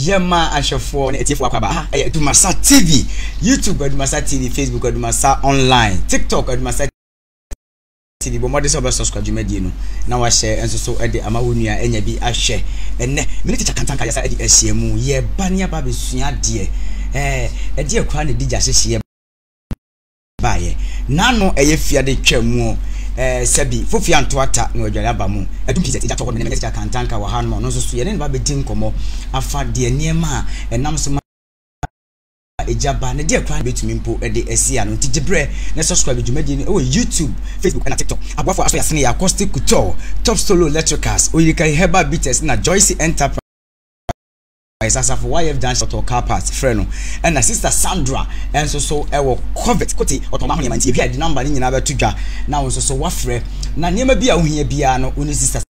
Yɛma ahwɛfoɔ ne atiefoɔ akwaaba. Aha ɛyɛ Adumasa TV, YouTube Adumasa TV, Facebook Adumasa Online, TikTok Adumasa TV. Bɔ mmɔden sɛ wobɛ subscribe dwumadie no na wahyɛ nso so de ama wo nua anya bi ahwɛ. Ɛnnɛ, me ne Tikya Kantanka yɛsa adi ahyia mu. Yɛba ne aba abɛsua adeɛ. Ɛɛ, ɛdeɛ koraa na ɛdi gya hyehyeɛ baeɛ. N'ano ɛyɛ fiade twa mu ɛɛ sɛbi fofi anto ata na wadware aba mu. Adum pii sɛ gya tɔ hɔ nom na manya Kantanka wɔ ha nom a ɔno nso so yɛne no ba bɛdi nkɔmmɔ afa deɛ nneɛma a ɛnam so ma egya ba na deɛ koraa na bɛtumi mpo de asi ano. Nti gye berɛ na subscribe dwumadie no ɛwɔ YouTube, Facebook ɛna TikTok. Aboafoɔ aso yɛasene yɛ Acoustic Couture, Top Solo Electricals, Oyirikai Herbal Bitters na Joyce Enterprise. Asafo YF Junction ɔtɔ car parts frɛ no ɛna sister Sandra nso so ɛwɔ Covet kote ɔtɔn ho nneɛma nti ebi a de number ne nyinaa bɛto dwa na wo nso so wafrɛ na nneɛma bi a wohia biara no wo ne sister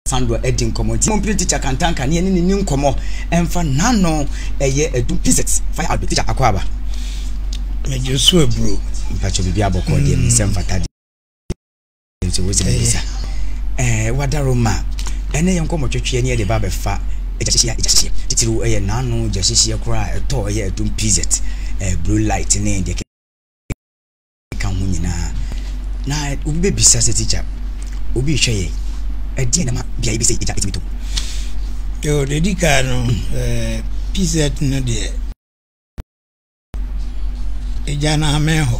Sandra adi nkɔmmɔ nti mompene teacher Kantanka ne ɛne ne ni nkɔmmɔ ɛmfa n'ano ɛyɛ adum pieces fire outbreak teacher akɔ aba. Megye so aburo. Mpakyɛ biribi abɔkɔ deɛ me nsɛm fata deɛ. Nso wo sɛ mebisa. Ɛɛ wadaroma ɛnɛ yɛn nkɔmmɔ twetweɛ ne yɛde ba abɛfa gya hyehyeɛ gya hyehyeɛ titiriw ɛyɛ n'ano gya hyehyeɛ koraa ɛtɔ ɛyɛ adum pz ɛɛ blue light ne deɛ keka ho nyinaa na obi bɛbisa sɛ tikya obi rehwɛ yɛn ɛdeɛn na ma beaeɛ bi sɛ gya ɛtumi tɔ. Yo, deɛ di kan no ɛɛ pz no deɛ. Egya no amɛn hɔ.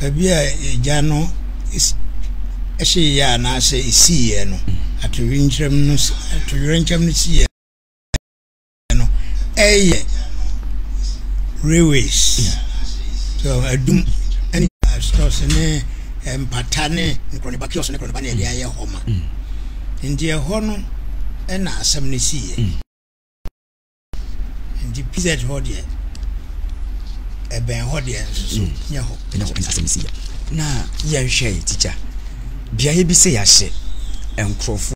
Baabi a egya no hyeeɛ anaasɛ esiiɛ no, atoyerɛnkyɛm no atoyerɛnkyɛm no siiɛ no ɛyɛ railways. So adum ne stores ne mpata ne nkorɔneba kiosk ne nkorɔneba na yɛde ayɛ hɔ ma. Nti ɛhɔ no ɛna asɛm no siiɛ. Nti PZ hɔ deɛ ɛbɛn hɔ deɛ nso so mm. nyɛ hɔ. Ɛnyɛ hɔ ɛna asɛm si yɛ. Na yɛnhwɛ yi tikya beaeɛ bi sɛ yɛahyɛ nkurɔfoɔ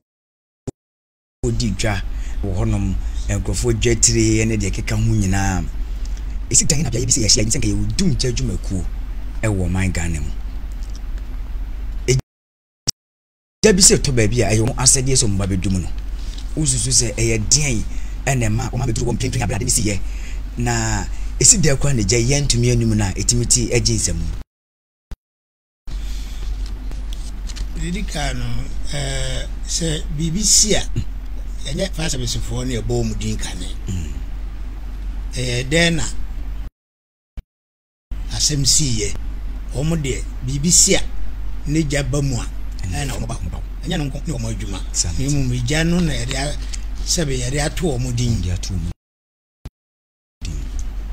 di dwa wɔ hɔnom nkurɔfoɔ dwa tire ne deɛ ɛkeka ho nyinaa ɛsi dan na beaeɛ bi sɛ yɛahyɛ sɛ nka yɛwɔ dum gya dwumakuo ɛwɔ ɔman Ghana mu. Da bi sɛ ɛtɔ baabi a ɛyɛ wɔn asɛdeɛ sɛ wɔn ba bɛdum no. Wosusu sɛ ɛyɛ deɛn na ɛma wɔn abɛduru hɔ mprempren a berɛ ade no siiɛ, na ɛsi dɛn koraa na gya yi yɛntumi anum no a ɛtumi te gye nsam? Deɛ ɛdi kan no, sɛ biribi si a, ɛnyɛ fire service foɔ na ɛbɔ wɔn din kane. Ɛyɛ dɛn na asɛm siiɛ, wɔn deɛ biribi si a ne gya ba mu a ɛna wɔn ba. Ɛnyɛ no nko ne wɔn adwuma, na mmom gya no na yɛde sɛbe yɛde ato wɔn din.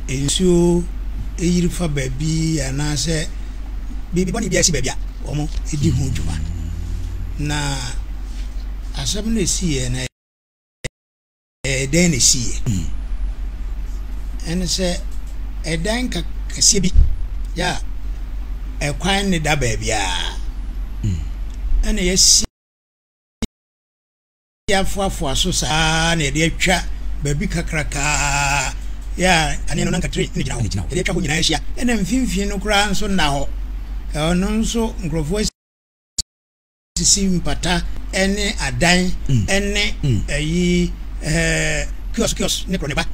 Nsuo yiri fa baabi anaasɛ biribi bɔne bi asi baabi a wɔn di ho dwuma. Na asɛm no esiiɛ no Ɛyɛɛ dɛn na esiiɛ? Ɛne sɛ ɛdan kɛseɛ bi yɛ a ɛkwan ne da baabiara ɛna yɛasi afoafoa so saa na yɛde atwa baabi kakrakaa yɛ a kane no na nka train na gyina hɔ yɛde atwa hɔ nyinaa ahyia ɛna mfimfini no koraa nso nna hɔ ɛno nso nkurɔfoɔ sisi mpata ne adan ne ayi ɛɛ kiosk kiosk ne korɔneba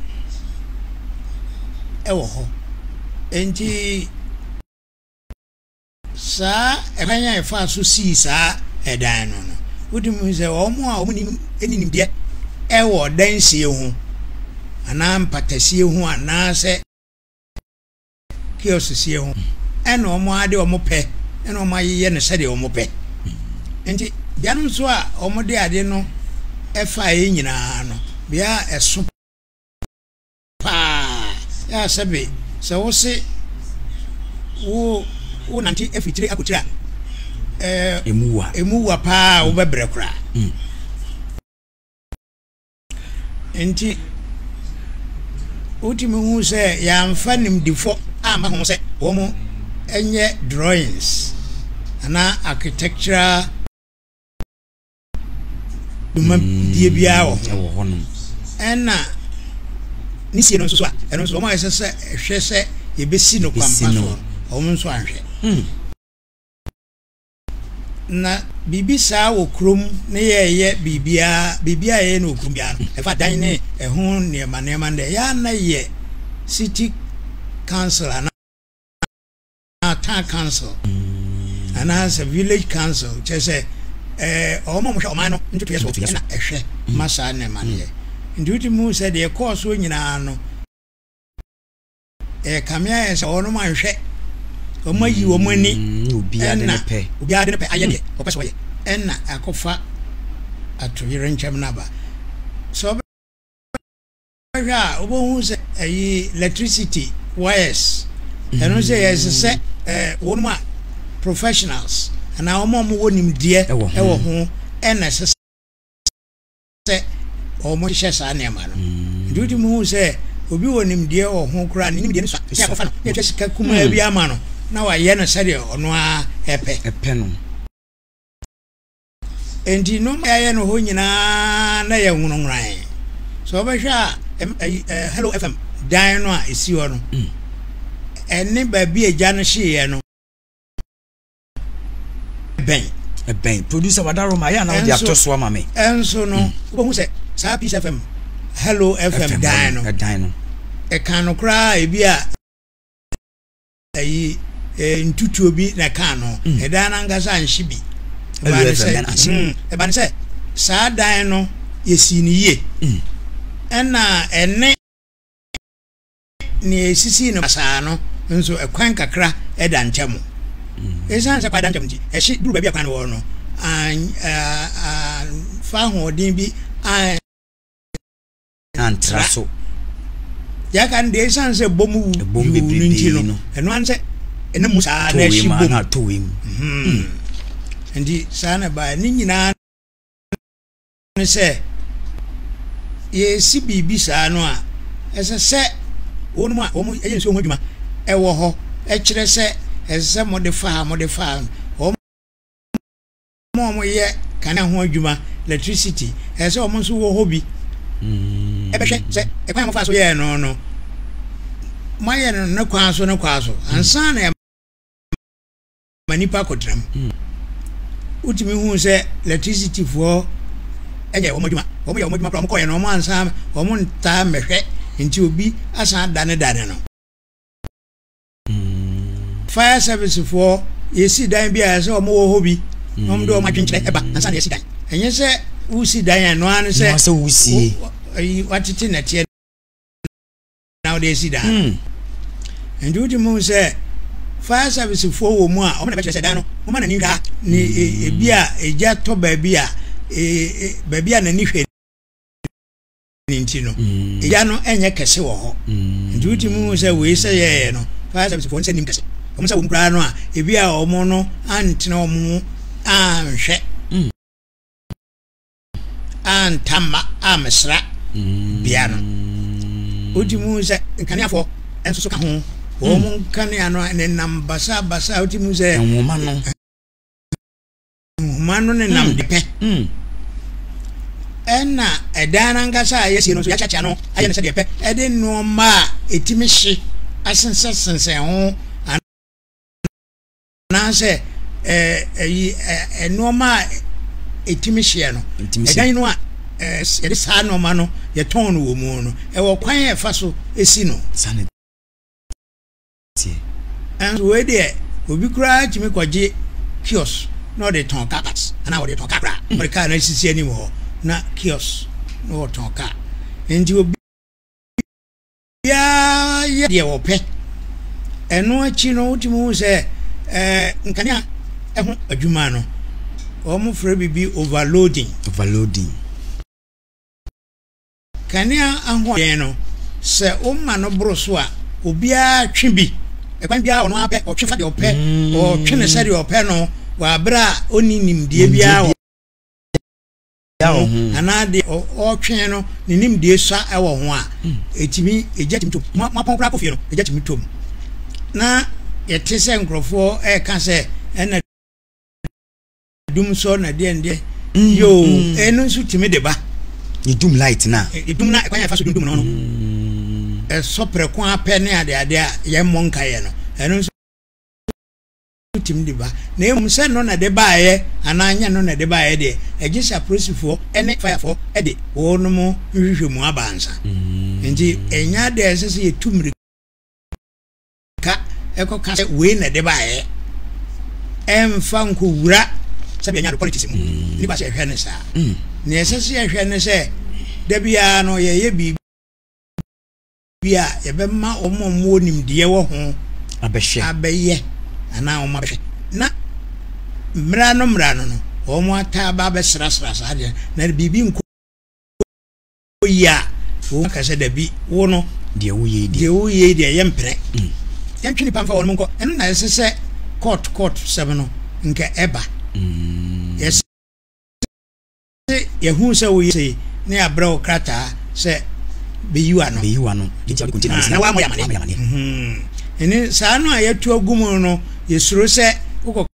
ɛwɔ hɔ nti saa ɛkwan a ɛfaa so sii saa ɛdan no no wotumi hu sɛ wɔn a wɔn nim ɛni nimdeɛ ɛwɔ dansie ho anaa mpatasie ho anaasɛ kiosk sie ho ɛna wɔn ade wɔn pɛ ɛna wɔn ayeyɛ no sɛdeɛ wɔn pɛ nti bea no nso a wɔn de ade no ɛfaeɛ nyinaa no bea a ɛso paa yɛ a sɛbe sɛ wose wo wo nante afiri tire akɔtire a ɛɛ emu wa emu wa paa wobɛbrɛ koraa. Mm. Enti, wotumi hu sɛ yɛamfa nimdefo amma ho sɛ wɔnyɛ drawings anaa architectural dwumadie biara wɔ ho. Wɔ hɔnom. Ɛna ne sie no nso so a, ɛno nso wɔn a ɛsɛ sɛ ɛhwɛ sɛ yɛbɛsi no kwampa so, wɔn nso anhwɛ. Hmm. Na biribi saa wɔ kurom ne yɛyɛ biribiara, biribiara a yɛyɛ no wɔ kurom biara no, ɛfa dan ne ɛho nneɛma nneɛma no deɛ, ɛyɛ a na yɛ city council anaa town council anaasɛ village council, kyerɛ sɛ ɛɛ wɔn a wɔhwɛ ɔman no ntotoeɛ so na ɛhwɛ ma saa nneɛma no yɛ. Nti wotumi hu sɛ deɛ ɛkɔɔ soɔ nyinaa no, Ɛrekame ayɛ sɛ wɔnom anhwɛ, wɔn ayi wɔn ani, ɛna obiara de ne pɛ ayɛ deɛ ɔpɛ sɛ ɔyɛ, ɛna akɔfa atoyerɛnkyɛm no aba. Sɛ wobɛhwɛ a, wobɛhu sɛ ɛyi electricity wires, ɛno sɛ yɛsɛ sɛ wɔnom a professionals anaa wɔn a wɔwɔ nimdeɛ ɛwɔ ho ɛna ɛsɛ sɛ wɔhyehyɛ saa nneɛma no. Nti wotumi hu sɛ obi wɔ nimdeɛ wɔ ho koraa, ne nimdeɛ no sua, sɛ akɔfa no, na yɛtwa sika kumaa bi ama no, na wayɛ no sɛdeɛ ɔno ara ɛpɛ. Ɛpɛ no. Nti nneɛma a yɛayɛ no hɔ nyinaa na yɛ nwononworan. Sɛ wobɛhwɛ a, Hello FM dan no a ɛsi hɔ no, ɛne baabi a gya no hyeeɛ no, Ɛbɛn. Ɛbɛn. Producer Wadaroma, ayɛ a na wode ato so ama me. Ɛnso no, wobɛhu sɛ saa Peace FM, Hello FM dan no, ɛdan no, ɛka no koraa ebi a ɛyi ntutuo bi na ɛka no. Ɛdan no ankasa nhye bi. Hello FM dan ahye. Ɛba ne sɛ saa dan no yɛsii no yie. Ɛna ɛne Nea esisii no basaa no nso, kwan kakra da ntam. Esiane sɛ kwan da ntam nti, ɛhye duru baabi a kwan no wɔ no, amfa ahoɔden bi antra so. Deɛ aka no deɛ, esiane sɛ bom wu yuu no nti no, ɛno ara ne sɛ ɛnam mu saa na ɛhye bom. Nti saa na ɛbaeɛ. Ne nyinaa ne sɛ yɛresi biribi saa no a, ɛsɛ sɛ wɔn a wɔyɛ nsuo ho adwuma wɔ hɔ kyerɛ sɛ ɛsɛ sɛ mode fa ha, mode fa ha. Wɔn a wɔyɛ kanea ho adwuma, electricity, ɛsɛ sɛ wɔn nso wɔ hɔ bi. Ɛbɛhwɛ sɛ ɛkwan a wɔfa so yɛɛ no no, moayɛ no ne kwan so ne kwan so ansa na ma nnipa akɔtena mu. Wotumi hu sɛ electricity foɔ yɛ wɔn adwuma. Wɔn yɛ wɔn adwuma koraa, wɔn kɔɛ no wɔn ansan wɔn ntaa mmɛhwɛ nti obi asan danedane no. Fire service foɔ yɛsi dan bi a ɛsɛ wɔn wɔ hɔ bi na wɔn de wɔn adwenkyerɛ ɛba ansa na yɛsi dan. Ɛnyɛ sɛ wosi dan a ɛno ara ne sɛ wosie watete nɛteɛ. na wode asi dan no. Nti wotumi hu sɛ fire service foɔ wɔ mu a wɔn na bɛkyerɛ sɛ dan no wɔma n'ani hwɛ ne ebi a egya tɔ baabi a baabi a n'ani hwɛ ne nti no egya no nyɛ kɛse wɔ hɔ. Nti wotumi hu sɛ wei sɛ yɛyɛ no fire service foɔ nsɛ nim kɛse wɔn sɛ wɔn koraa no a ebi a wɔn no antena wɔn ho anhwɛ. antamma ammɛsra bea no. Wotumi hu sɛ nkaneafoɔ nso so ka ho. Wɔn hmm. nkanea no nenam basabasa wotumi hu sɛ nhoma no nhoma no nenam hmm. de pɛ. Hmm. Ɛna ɛdan no ankasa a yɛsie no nso yɛakyeakyea no ayɛ no sɛdeɛ pɛ ɛde nneɛma a ɛtumi hye asensɛsensɛn ho anaasɛ ɛyi nneɛma a ɛtumi hyeɛ no ɛdan no a yɛde saa nneɛma no yɛtɔn no wɔ mu no ɛwɔ kwan a ɛfa so si no. Ɛnso wei deɛ obi koraa tumi kɔgye kiosk na ɔde tɔn car parts anaa ɔde tɔn car koraa ɔde car no asisi anim hɔ na kiosk na ɔtɔn car nti obi Obiara yɛ deɛ ɔpɛ. Ɛno akyi no, wotumi hu sɛ ɛɛ nkanea ho adwuma no, wɔfrɛ biribi overloading. Overloading. Kanea ahoɔden no, sɛ woma no boro so a, obiara twe bi. Ɛkwan biara ɔno ara pɛ, ɔtwe fa deɛ ɔpɛ, ɔtwe no sɛdeɛ ɔpɛ no wɔ abere a ɔnni nimdeɛ biara wɔ wɔ ho. Anaa deɛ ɔretwe no ne nimdeɛ sua wɔ ho a, ɛtumi, egya tumi tom. Mo apɔn koraa kɔ fie no, egya tumi tom. Na yɛte sɛ nkurɔfoɔ ɛreka sɛ ɛna dum sɔ na deɛ ndeɛ. Mm, Yoo, mm. ɛno nso tumi de ba. Yɛdum light na. Yɛdum na ɛkwan a yɛfa so dundum no no. Mm. Ɛsɔ prɛko apɛ ne adeade a yɛmmɔ nkaeɛ no, ɛno nso. tumi de ba. Na mmom sɛ ɛno na ɛde baeɛ anaa nyɛ ɛno na ɛde baeɛ deɛ, ɛgye sɛ apolisifoɔ ne fayafoɔ de wɔnom nhwehwɛmu aba ansa. Nti ɛnyɛ adeɛ a ɛsɛ sɛ yɛtu mmirika ɛkɔka sɛ wei na ɛde baeɛ. Ɛmfa nkɔwura sɛdeɛ ɛnyɛ ade politics mu. Nnipa sɛ yɛhwɛ no saa. Nea ɛsɛ sɛ yɛhwɛ ne sɛ da biara no yɛyɛ biribi bi a yɛbɛma wɔn a wɔwɔ nimdeɛ wɔ ho abɛhwɛ abɛyɛ anaa wɔn abɛhwɛ na mmara no mmara no no wɔn ataa ba abɛsrasra saa deɛ na biribi nkɔ yie a wɔn aka sɛ dabi wo no deɛ woyɛ yi deɛ woyɛ yi deɛ yɛmpene mm. yɛntwe nipa mfa wɔn nkɔ ɛno na ɛsɛ sɛ court court sɛm no nka ɛba mm. yɛsɛ Se yɛhu sɛ woyɛ sei na yɛabrɛ wo krataa sɛ bɛyi w'ano. Bɛyi w'ano. Deɛ nti a wode container bɛsi. Na woammɔ yɛn amaneɛ. Ɛne saa no a yɛatu agu mu no, yɛsuro sɛ wokɔka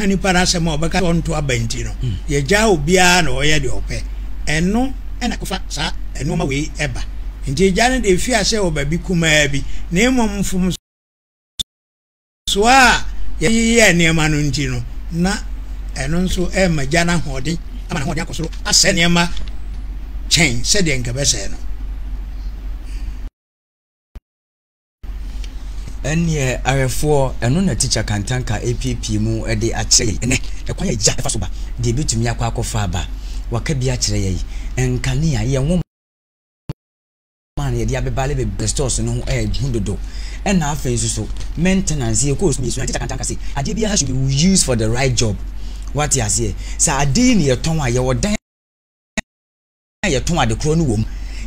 nipa no asɛm a ɔbɛka sɛ ɔnto aba nti no, yɛgyaa obiara na ɔyɛ deɛ ɔpɛ. Ɛno na ɛkɔfa saa nnoɔma wei ba. Nti egya no deɛ ɛfii aseɛ wɔ baabi kumaa bi, na mmom mfomsoɔ. Soa a yɛde yeyɛɛ nneɛma no nti no, na ɛno nso rema gya no ahoɔden ama n'ahoɔden akɔ soro asɛe nneɛma kyɛn sɛdeɛ nka ɛbɛsɛe no. Ɛnneɛ ahwɛfoɔ, ɛno na Tikya Kantanka repiepie mu de akyerɛ yɛn ɛnnɛ, ɛkwan a gya fa so ba, deɛ ɛbɛtumi akɔ akɔfa aba. Waka bi akyerɛ yɛn. Nkanea, yɛn nwoma. a na yɛde abebale bebree stores no ho ɛyɛ hu dodo ɛna afei nso so maintenance yɛkɔɔ sukuu yɛsua teacher kantanka se adeɛ biara should be used for the right job wate aseɛ sɛ ade yi na yɛtɔn a yɛwɔ dan a yɛtɔn ade korɔ no wɔ mu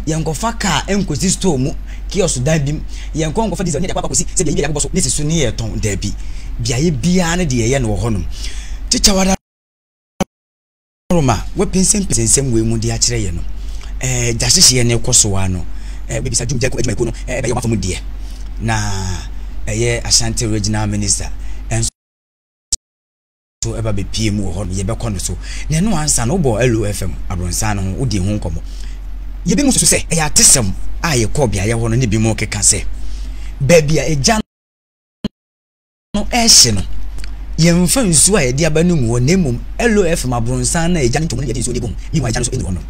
yɛnkɔfa car nkɔsi store mu kiosk dan bi mu yɛnkɔ nkɔfa diesel ne yɛde akɔ akɔsi sɛ deɛ yɛde akɔbɔ so ne si so ne yɛtɔn daabi beaeɛ biara ne deɛ yɛyɛ no wɔ hɔnom teacher wada Roma, woapinsampinsa nsɛm wei mu de akyerɛ yɛn no, ɛɛ gyahyehyeɛ no rekɔ so ara no, ɛɛ wobɛbisa dwum gya adwumayɛkuo no ɛbɛyɛ wɔn afa mu deɛ, na ɛyɛ Ashanti Regional Minister nso ɛba bɛpie mu wɔ hɔ no, yɛbɛkɔ no so. Na ɛno ansa no, wobɔɔ LOFM abrɔnsan no ho, wodii ho nkɔmmɔ. Yɛbi mu susu sɛ ɛyɛ atesɛm a yɛkɔɔ beaeɛ hɔ no ne binom keka sɛ baabi a egya no rehye no, yɛmfa nsuo a yɛde aba no ngu hɔ, na mmom LOFM abrɔnsan no a egya no ntɔ mu no na yɛde nsuo no gu ho. Meanwhile, egya no nso nni hɔnom.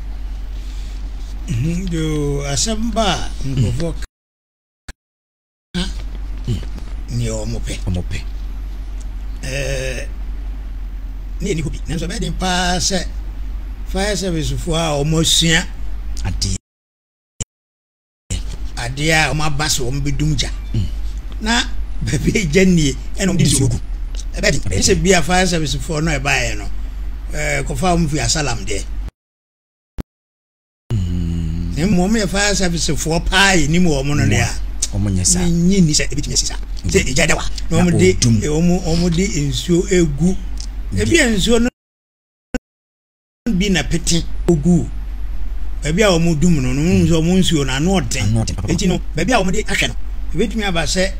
Yoo, asɛm ba a nkurɔfoɔ ka nea wɔpɛ. Wɔpɛ. Ɛɛ, ne yɛnni hɔ bi, nanso ɛbɛyɛ den paa sɛ fire service foɔ a wɔasua adeɛ. Adeɛ a wɔaba sɛ wɔbɛdum gya na baabi a gya nnie ɛna wɔde nsuo gu ɛbɛde ɛsɛ sɛ bi a fire service foɔ no ɛbaeɛ no ɛɛ kɔfa wɔn fi asalam deɛ na mmom wɔn yɛ fire service foɔ paa yɛ nim wɔn no deɛ a wɔn nyɛ saa menyi ni sɛ ebitumi asi saa sɛ egya da wa na wɔn de wɔn wɔn de nsuo egu ebi a nsuo no. bi na pete guu baabi a wɔdum no no, wohu sɛ wɔn nsuo no ano ɔden. Enti no, baabi a wɔde ahwɛ no, ebetumi aba sɛ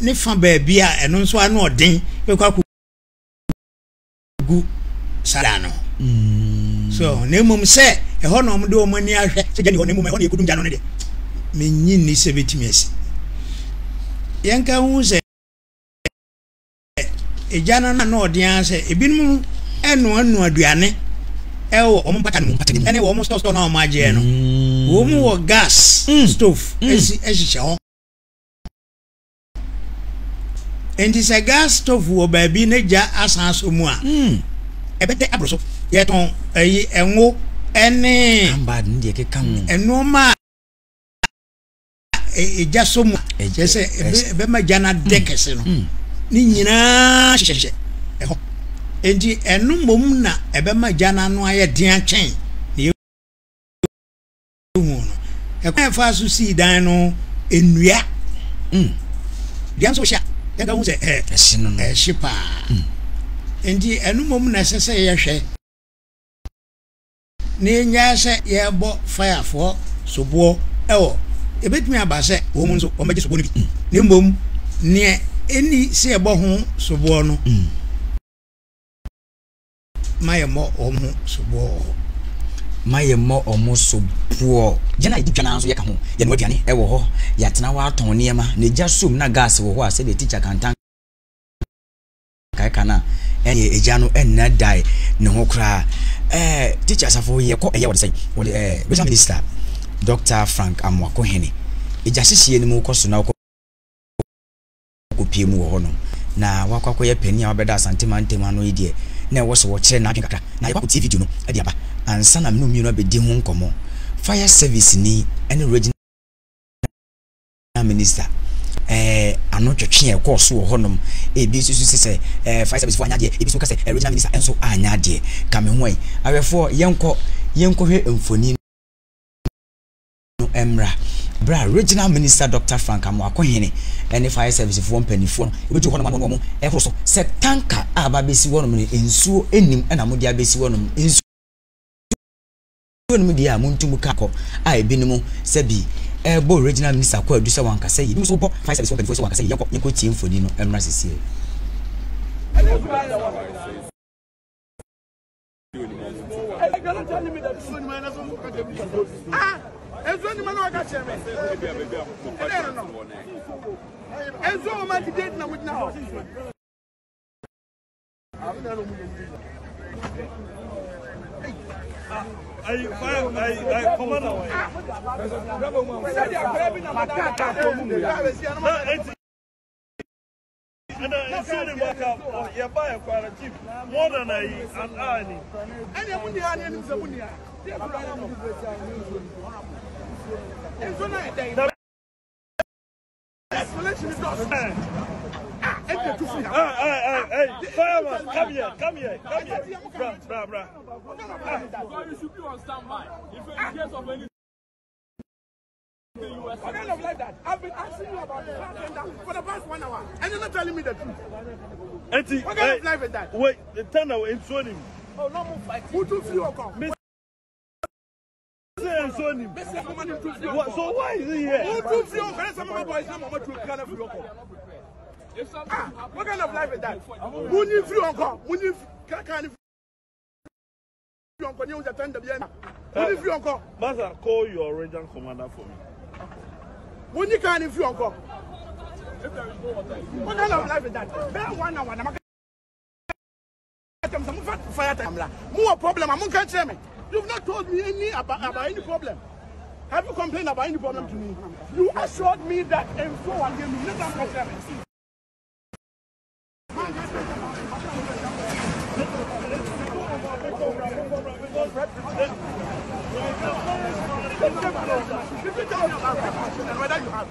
ne fa baabi a ɛno nso ano ɔden bɛkɔ akɔgu saa dan no. Mm. So, na mmom sɛ ɛhɔ na wɔde wɔn ani ahwɛ sɛ gya ni hɔ, na mmom ɛhɔ na yɛkɔdum gya no no deɛ, menyi nni sɛ ebetumi asi. Yɛnka hu sɛ Egya no ano ɔden ara sɛ ebinom noanoa aduane wɔ wɔn mpata no mu ne wɔn store store no a wɔagyeɛ no. Mm. Wɔn wɔ gas mm. stove mm. esi hyehyɛ hɔ. Nti sɛ gas stove wɔ baabi na gya asan asɔ mu a, ɛbɛtɛ aboro so. Yɛtɔn ɛyi ɛngo ɛne nneɛma a egya sɔ mu a kyerɛ sɛ ɛbɛma gya no adɛ mm. kɛse no mm. ne nyinaa hyehyɛ ɛhɔ nti ɛno mmom na ɛbɛma gya no ano ayɛ den akyɛn na yɛhu no ɛkwan ɛfa so sii dan no nnua mm. dua nso hyɛ a yɛka hu sɛ ɛhye paa nti ɛno mmom na ɛsɛ sɛ yɛhwɛ na yɛnnyae sɛ yɛrebɔ fayafoɔ soboɔ wɔ, ɛbɛtumi aba sɛ wɔn nso wɔbɛgye soboɔ no bi, na mmom neɛ ɛnni sɛ yɛbɔ ho soboɔ no, ma yɛmmɔ wɔn ho soboɔ wɔ hɔ. Ma yɛmmɔ wɔn soboɔ. Yɛn a yɛdi dwa no ara nso yɛka ho. Yɛnoa aduane wɔ hɔ, yɛatena hɔ atɔn nneɛma, na egya som na gas wɔ hɔ a, sɛdeɛ tikya Kantan. ɛneɛ egya no nna dae ne ho koraa. Ɛɛ Teacher Asafo yɛkɔ ɛyɛ wɔde sɛn? Wɔde ɛɛ Regional Minister Doctor Frank Amoako Hene egya hyehyeɛ no mu kɔ so na wokɔ kɔpie mu wɔ hɔ nom na wakɔ akɔyɛ panin a wabɛda Asante mantam ano yi deɛ na ɛwɔ sɛ wɔkyerɛ n'adwene kakra na yɛkɔ akɔtie video no de aba ansa na mene wo mmienu abɛdi ho nkɔmmɔ. Fire Service ni ne Regional Minister eh, ano twetwe a ɛkɔɔ so wɔ hɔnom. Ebi nso so sɛ eh, fire service foɔ anyɛ adeɛ, ebi nso ka sɛ eh, regional minister nso anyɛ adeɛ. Ka me ho ɛ. Awɛfoɔ, yɛnkɔ yɛnkɔhwɛ mfoni no mmra. Berɛ a Regional Minister Doctor Frank Amoakohene ne Fire Service foɔ mpanimfoɔ no bɛduru hɔnom a na wɔn ɛhoro so sɛ tanka a aba abɛsi hɔnom no nsuo nnim na mode abɛsi hɔnom. Nsuo no mu deɛ a montu mu ka kɔ a ebinom sɛ bi ɛrebɔ Regional Minister kwaadu sɛ wankasa yie, ebinom nso bɔ Fire Service foɔ mpanimfoɔ sɛ wankasa yie. Yɛnkɔ yɛnkɔ tie mfoni no mmra sesie. Fireman, come here, come here, come here. Bra, bra, bra. So you should be on standby. If in case of any. What kind of life that? I've been asking you about the bartender for the past one hour, and you're not telling me the truth. Enti, What kind of life is that? Wait, the ten hour in Sony. Oh, no more fighting. Who took you or Miss What, so why is he here? Who took you or Some of my boys, some of my children, If something Ah, happens, what kind of life is that? Muni free uncle, muni can uncle, you attend the Vienna. Muni free uncle, Master, call your regional commander for me. muni can free uncle. If there is no water, What kind of life is that? Bear 1 hour, na fire time la. More problem, I'm catch me. You've not told me any about any problem. Have you complained about any problem to me? You assured me that and so again, you never catch me. Did you tell me about and whether you have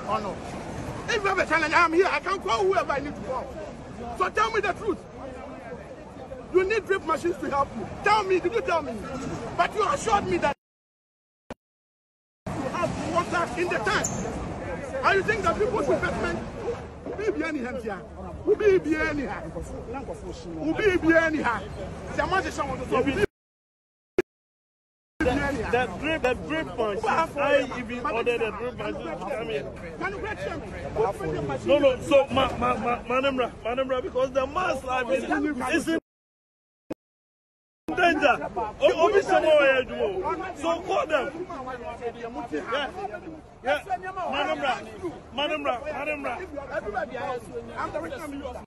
or no? If you have a challenge, I'm here. I can call whoever I need to call. So tell me the truth. You need drip machines to help you. Tell me, did you tell me? But you assured me that you have water in the tank. And you think that people's investment will be any here? Will be any here? Will be any here? The drip machine. I even ordered the drip machine to come here. Can you correct me? No. So, ma, ma, ma, Manimra, Manimra, because the man's life is in danger. Obi someone where you So call them. Yeah. Manimra, Manimra, Manimra. I'm the regional minister.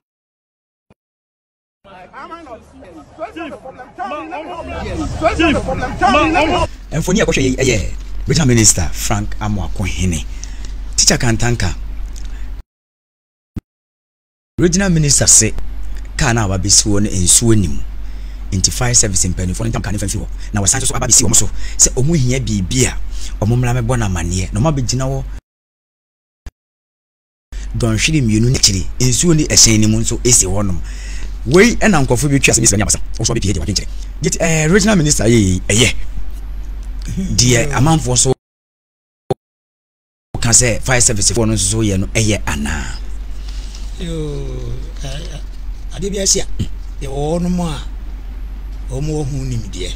Am I not? So it's not a problem. Tell me, let me help you. So it's not a problem. Tell me, let me help Mfoni a ɛkɔhwɛ yi yɛ Regional Minister Frank Amoakohene. Teacher Kantanka, Regional Minister se kaa no a wabɛsi hɔ no nsuo nni mu nti fire service mpanimfoɔ no ntam kaa no mfa mfiri hɔ na wɔsan nso so aba abɛsi wɔn so sɛ wɔn hia biribi a wɔn mmra mmɛbɔ no amanneɛ na wɔn abɛgyina hɔ dɔnhwere 2 ne akyiri nsuo ne ɛhyɛn no mu nso si hɔnom. Wei na nkurɔfoɔ bi twa sɛ Mr. Abasa wo so abɛpie deɛ wadwenkyerɛ deɛ ti ɛɛ regional minister yɛ yei ɛyɛ deɛ amanfoɔ so ka sɛ fire service foɔ no nso so yɛ no ɛyɛ anaa. Yoo, adeɛ bi asi a yɛwɔ hɔnom a wɔn wɔ ho nimdeɛ.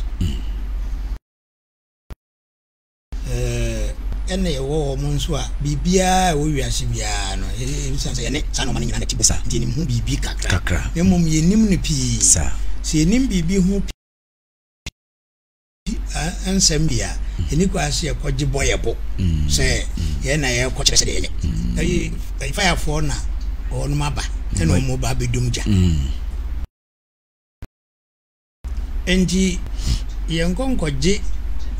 Ɛna yɛwɔ wɔn nso a biribiara a ɛwɔ wiase biara no ɛsiane sɛ yɛne saa nneɛma no nyinaa na ɛte nti yɛnim ho biribi kakra na mmom yɛnnim no pii. Sɛ yɛnim biribi ho nsɛm bi a, ɛni kwan sɛ yɛkɔgye bɔ yɛ bo sɛ yɛn na yɛkɔkyerɛ sɛ deɛ yɛyɛ. Fayafoɔ na wɔnom aba. ɛna wɔn ba abɛdum gya. Enti yɛnkɔ nkɔgye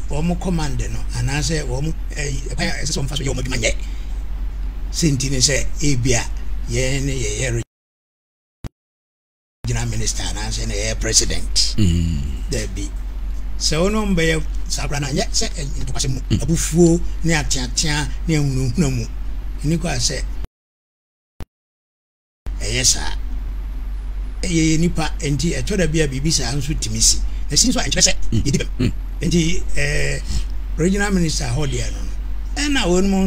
wɔn command no anaasɛ wɔn ɛkwan a ɛsɛ sɛ wɔfa so yɛ wɔn adwuma nyɛ. Sɛ nti ne sɛ ebia yɛn ne yɛyɛ regional minister anaasɛ na yɛyɛ president. Mm. Dabi. Sɛ wɔn wɔn bɛyɛ saa koraa na nyɛ sɛ ntɔkwasɛm mu, mm. abufuo ne ateatea ne ahunahuna mu. Ɛni kɔ a sɛ ɛyɛ saa. Yɛyɛ nnipa, enti ɛtɔ da bi a biribi saa nso tumi si. Na ɛsi nso a, ɛnkyerɛ sɛ yɛdi bem. Enti eh, regional minister hɔ deɛ no no, ɛna wɔnom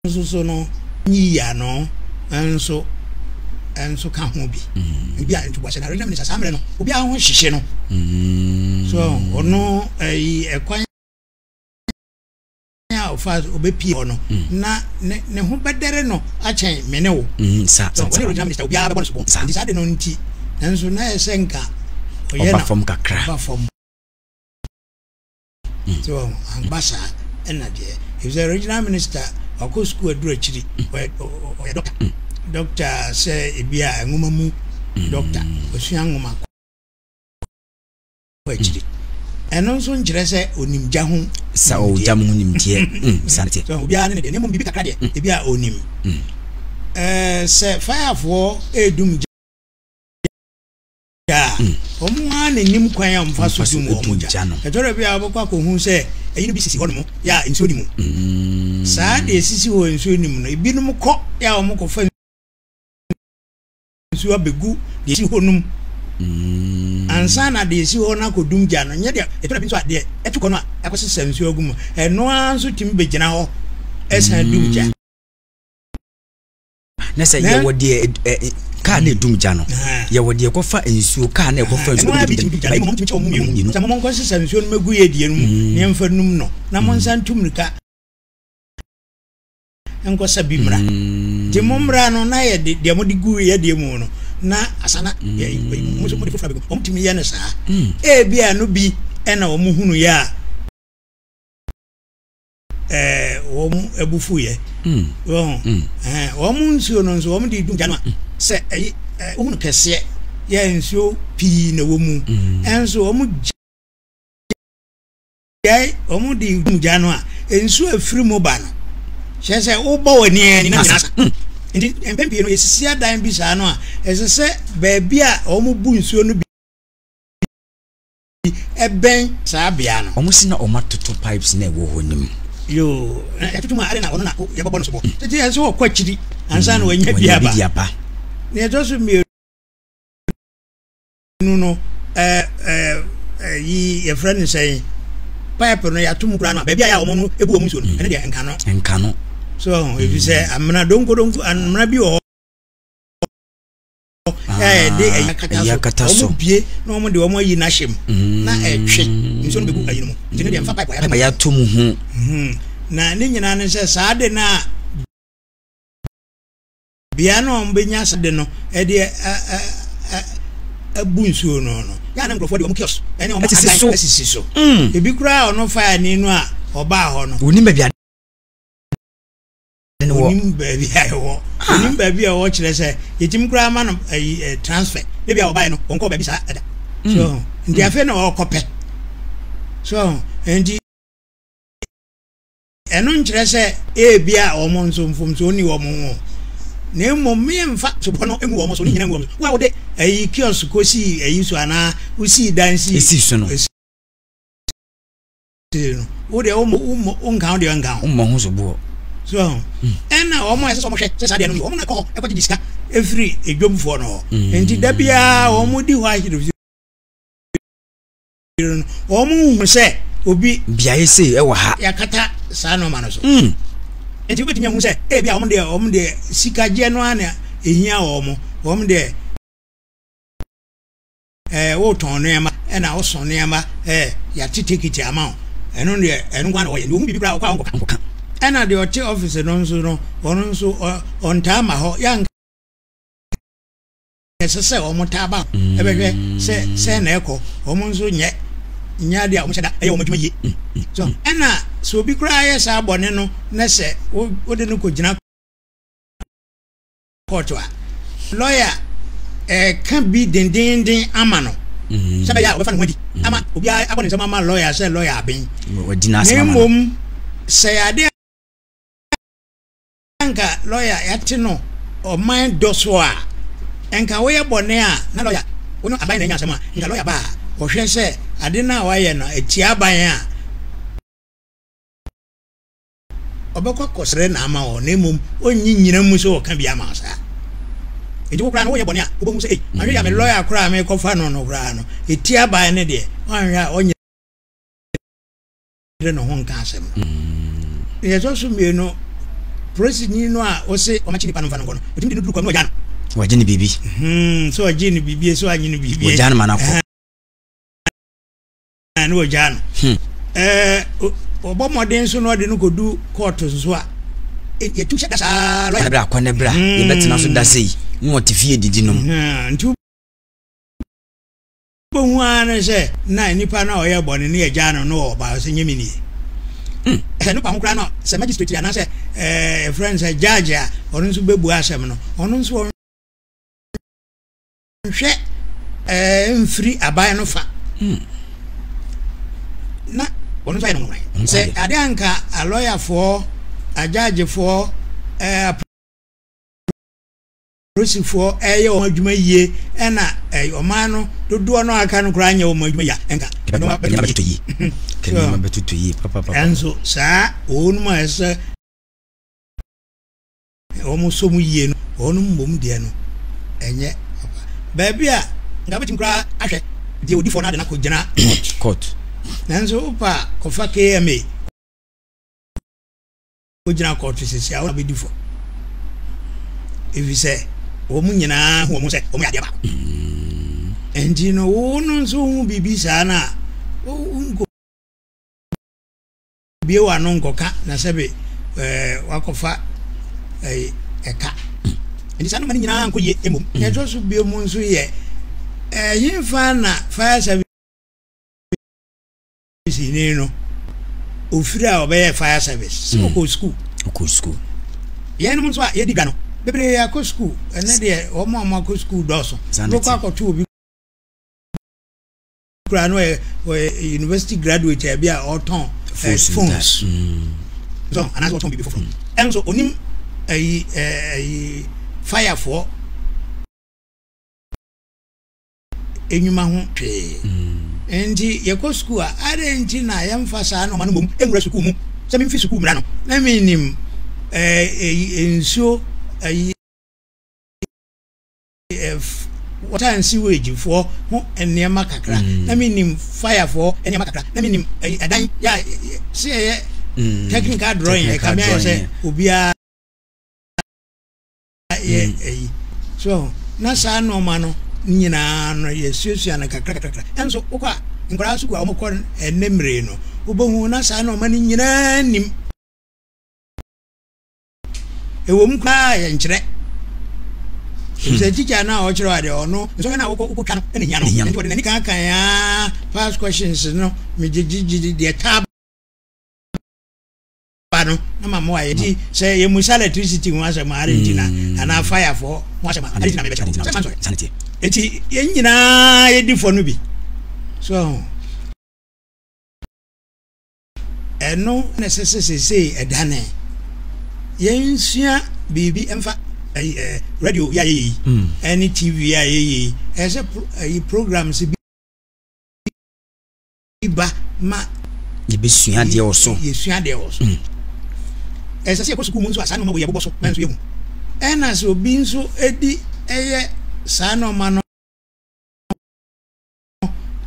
nso so no nyiyi ano nso nso ka ho bi. Ebi a ntoboahyɛ na regional minister saa mmerɛ no, obiara ho hyehye no. So ɔno ɛyi ɛkwan a ɔfa so ɔbɛpie hɔ no mm. na ne ne ho bɛdɛre no akyɛn me ne wo mm, sa sa sa regional minister obiara bɛbɔ no sobo nti saa de no nti nanso na yɛ sɛ nka ɔyɛ na fam kakra ɔba fam mm. so amba saa ɛna deɛ efisɛ regional minister wakɔ sukuu aduru akyiri ɔyɛ ɔyɛ dɔkta dɔkta sɛ ebi a nwoma mu dɔkta osua nwoma kɔ akyiri. Ɛno nso nkyerɛ sɛ onim gya ho Sa ɔwɔ gya mu ho nimdeɛ. Mm, saa ne teɛ. So obiara ne ne deɛ, na mmom biribi kakra deɛ, mm. ebi a onim. Mm. Ɛɛ sɛ firefoɔ redum gya a, mm. wɔn ara na nim kwan a wɔfa so dum wɔn gya. Ɛtɔ da bi a wɔbɛkɔ akɔhu sɛ ɛyi no bi sisi hɔnom yɛ a nsuo ni mu. Mm. Saa deɛ esisi hɔ nsuo ni mu no, ebinom kɔ yɛ a wɔkɔfa nsuo abɛgu deɛ ɛsi hɔ no mu mm. ansa na deɛ ɛsi hɔ no akɔdum gya no nyɛ deɛ ɛtɔ da bi nso a deɛ ɛto kɔ no a ɛkɔsesa nsuo agu mu ɛno ara nso tumi bɛgyina hɔ ɛsan dum gya. Na sɛ yɛwɔ deɛ kaa na ɛdum gya no yɛwɔ deɛ ɛkɔfa nsuo kaa na ɛkɔfa nsuo ɛno ara bi tumi dum gya no mmom tumi kyɛ wɔn mmienu sɛ monkɔsesa nsuo no mɛgu yɛ deɛ no mu mm. na yɛmfa num no na monsan ntu mmirika nkɔsa bi mmra. Nti mo mmra no na yɛde deɛ mode gu yɛ deɛ mu no na asana mm. mo nso mode foforɔ abɛgu. Wɔn tumi yɛ no saa. Mm. Ebi a no bi ɛna wɔn hunu yɛ a ɛɛ wɔn abufu yɛ. Mm. Wɔn ɛɛ wɔn nsuo no nso wɔn de dum gya no a sɛ ɛyi ɛɛ ohunu kɛseɛ yɛ nsuo pii na ɛwɔ mu. Ɛnso wɔn Gyae, wɔn de dum gya no a, nsuo a ɛfiri mu ba no, kyerɛ sɛ wobɔ w'ani a nyina nyina sa. Hmm. Nti mpɛn pii no yɛsisi adan bi saa no a, ɛsɛ sɛ baabi a wɔn bu nsuo no bi ɛbɛn saa bea no. Wɔn si na wɔn atoto pipes na ɛwɔ hɔ no mu. Yoo, yɛtoto mu a ɛde na ɔno na yɛbɛbɔ no sobo. Tete yɛn sɛ wɔkɔ akyiri ansa na wɔanya bi aba. Nea ɛtɔ so mmienu. Nu no ɛɛ ɛɛ yi yɛfrɛ no sɛn pipe no yɛato mu koraa no a baabi a yɛ a wɔn no ebu wɔn nsuo no ɛno deɛ nka no. Nka no. So efi sɛ amena donkodonko amena bi wɔ hɔ a yɛde ɛyi akata so wɔn bie na wɔn de wɔn ayi n'ahyɛ mu na ɛtwe nsuo no bɛgu ayi no mu nti ne deɛ nfa pipe a yɛato mu ho. Na ne nyinaa ne sɛ saa de no a. Bea no a wɔbɛnya saa ade no de abu nsuo no no, yɛ a na nkurɔfoɔ de wɔn kiosk ne wɔn adan asisi so. Mm. Ebi koraa ɔno faani no a ɔbaa hɔ no. Onim baabi ade no wɔ. Onim baabi a ɛwɔ. Ah. Onim baabi a ɛwɔ kyerɛ sɛ yɛtumi koraa ma no ayi eh, transfer. Ebi a ɔbaeɛ no ɔnkɔɔ baabi saa ɛda. Mm. So nti mm. afei na ɔrekɔpɛ. So nti. Ɛno nkyerɛ sɛ ebia wɔn nso mfomsoɔ nni wɔn ho, na mmom mfa supɔ no ngu wɔn so, ne nyina ngu wɔn so. Wo a wode ayi kiosk kɔsii ayi so anaa wosii dan sii Esii so no. esii no, wo deɛ wommɔ wommɔ wonka wo deɛ nka ho. Wommɔ ho soboɔ. So ahu? Ɛna wɔn a ɛsɛ sɛ wɔhwɛ sɛ saa deɛ no yɛ, wɔn na ɛkɔ hɔ ɛkɔgyegye sika ɛfiri edwamfoɔ no hɔ. Enti da biara wɔn di hɔ ahyerɛ no, wɔn nhu sɛ obi. Beaeɛ sei ɛwɔ ha. Yɛakata saa nneɛma no so. Mm. Nti wobɛtumi ahu sɛ ebi a wɔn deɛ wɔn deɛ sikagyeɛ no ara na ehia wɔn. Wɔn deɛ ɛɛ wotɔn nneɛma ɛna wosɔn nneɛma ɛɛ yɛate tekiti ama wo. Ɛno deɛ ɛno nko ara na wɔyɛ. Nti ohun biribi koraa ɔkɔ a ɔnkɔka. Ɔnkɔka. Ɛna deɛ ɔte ɔfisi no nso no ɔno nso ɔntaa ma hɔ. Yɛanka Ɛsɛ sɛ wɔtaa ba hɔ bɛhwɛ sɛ sɛn na ɛkɔ. Wɔn nso nyɛ nyɛ adeɛ a wɔhyɛ da yɛ wɔn adwuma yie. So ɛna sɛ obi koraa yɛ saa bɔne no na sɛ wode no kɔgyina kɔɔto. kɔɔto a, lɔya ɛka bi dendenden ama no mm. sɛ bɛyɛ a ɔbɛfa ne ho adi mm. ama obiara abɔ ne nsam ama lɔya sɛ lɔya aben. Na mmom sɛ ade anka lɔya yɛate no ɔman dɔ so a, nka woyɛ bɔne a na lɔya wo ne aban na anya asɛm a, nka lɔya ba a ɔhwɛ sɛ ade no a wayɛ no ɛtia aban a, ɔbɛkɔ akɔsrɛ na ama wɔ na mmom ɔnyi nyina mu sɛ ɔka bi ama wo saa. Nti wo koraa no woyɛ bɔne a wobɛhu sɛ ei, mahwɛ yɛ a me lɔya koraa a mekɔfa no no koraa no ɛtia aban no deɛ, woanhwɛ a ɔnyɛ yere ne ho nka asɛm no. Nea ɛtɔ so mmienu, polisini no a ɔse ɔmakye nipa no mfa no nkɔ no, ɔtumi de no duru kwan mu na ɔgya no. Wɔgye no biribi. Hmm, sɛ ɔgye no biribi, sɛ ɔanye no biribi. Wɔgya no ma no akɔ. Na wɔgya no. Hmm. Ɛɛ, ɔbɔ mmɔden nso na ɔde no kɔdu kɔɔto nso a, yɛtu hyɛ da saa. Kɔ ne bra, kɔ ne bra, yɛbɛtena so da sei, na ɔte fie didi nom. Hmm, nti Wobɛhu ara ne sɛ na nipa no a ɔyɛ bɔne no yɛgyaa no na ɔba sɛ nyɛ me nie. Hmm. Ɛno pa ho koraa no sɛ magistrate anaasɛ ɛɛ yɛfrɛ no sɛ judge a ɔno nso bɛbua asɛm no, ɔno nso ɔnhwɛ ɛɛ mfiri aban no fa. Hmm. Na ɔno nso ayɛ no nwanwan. Sɛ ade anka alɔyafoɔ, agyagyefoɔ, ɛɛ Apolisifoɔ reyɛ wɔn adwuma yie ɛna ɔman no dodoɔ no aka no koraa nyɛ wɔn adwuma yie a ɛnka nneɛma bɛtotɔ yie nneɛma bɛtotɔ yie papapapa. Ɛnso saa wɔn mu a ɛsɛ wɔn sɔ mu yie no wɔn mmom deɛ no ɛnyɛ papa. Baabi a nka bɛtumi koraa ahwɛ deɛ odi fɔ no ade no akɔ gyina court. Nanso wopa kɔfa KMA. Wogyina kɔɔto sisi a, wo na wobɛdi fɔ. Efisɛ wɔn nyinaa hu wɔn ho sɛ wɔyɛ adeɛ baako. Nti no, wo no nso hu biribi saa no a, wonkɔbie w'ano nkɔka na sɛbe wakɔfa ɛka. Nti saa nnoɔma no nyinaa nkɔ yie mmom. Nea ɛtɔ so bio mu nso yɛ, ɛhefa na fire service Ni no ofiri a ɔbɛyɛ fire service sɛ hmm. ɔkɔ sukuu ɔkɔ sukuu yɛnom nso a yɛdi dwa no bebree akɔ sukuu ɛnɛ deɛ wɔn a wɔakɔ sukuu dɔɔso wobɛkɔ akɔto obi koraa no ɔyɛ ɔyɛ university graduate a bi a ɔtɔn eh, phones hmm. so anaasɛ ɔtɔn biribi foforɔ ɛnso onim ɛyi ɛyi firefoɔ nnwuma ho hwee. Enti yɛkɔ sukuu a, adɛn nti na yɛmfa saa nnoɔma no mmom nwura sukuu mu? Sɛ memfi sukuu mmra no, na mennim ɛɛ nsuo ayi water and sewage foɔ ho nneɛma kakra, na mennim fire foɔ nneɛma kakra, na mennim ɛdan yɛ a sɛ yɛyɛ technical drawing ɛkame ayɛ sɛ obiara yɛ ayi so na saa nneɛma no nyinaa no yɛsuasua no kakra kakra ɛnso wokɔ a nkwadaa sukuu a wɔkɔ ɛnɛ mmere no wobɛhu na saa nneɛma no nyinaa nim ɛwɔ mu koraa yɛnkyerɛ sɛ tikya no a ɔkyerɛ adeɛ ɔno nsɔhwɛ no a wokɔ wokɔtwa no ɛna hia no nti ɔde n'ani kankan a past questions no megyegyegye deɛ taa ba no na ma mo ayɛ nti sɛ yɛmusa electricity ho asɛm a ade nti na mm. anaa fire fo ho asɛm a ade nti na mebɛkyerɛ sɛ mansɔre nti yɛn nyinaa yɛdi fɔ no bi so ɛno na ɛsɛ sɛ seesei ɛdane yɛnsua biribi mfa radio yɛ ayɛyɛ yi mm. ɛne tv yɛ ayɛyɛ yi ɛsɛ sɛ programs bi ba ma yɛbɛsua adeɛ wɔ so. Yɛsua adeɛ wɔ so. Mm. Ɛsɛ sɛ yɛkɔ sukuu mu nso a saa nneɛma wɔ yɛbobɔ so na nso yɛhu. Ɛna sɛ obi nso di ɛyɛ saa nneɛma no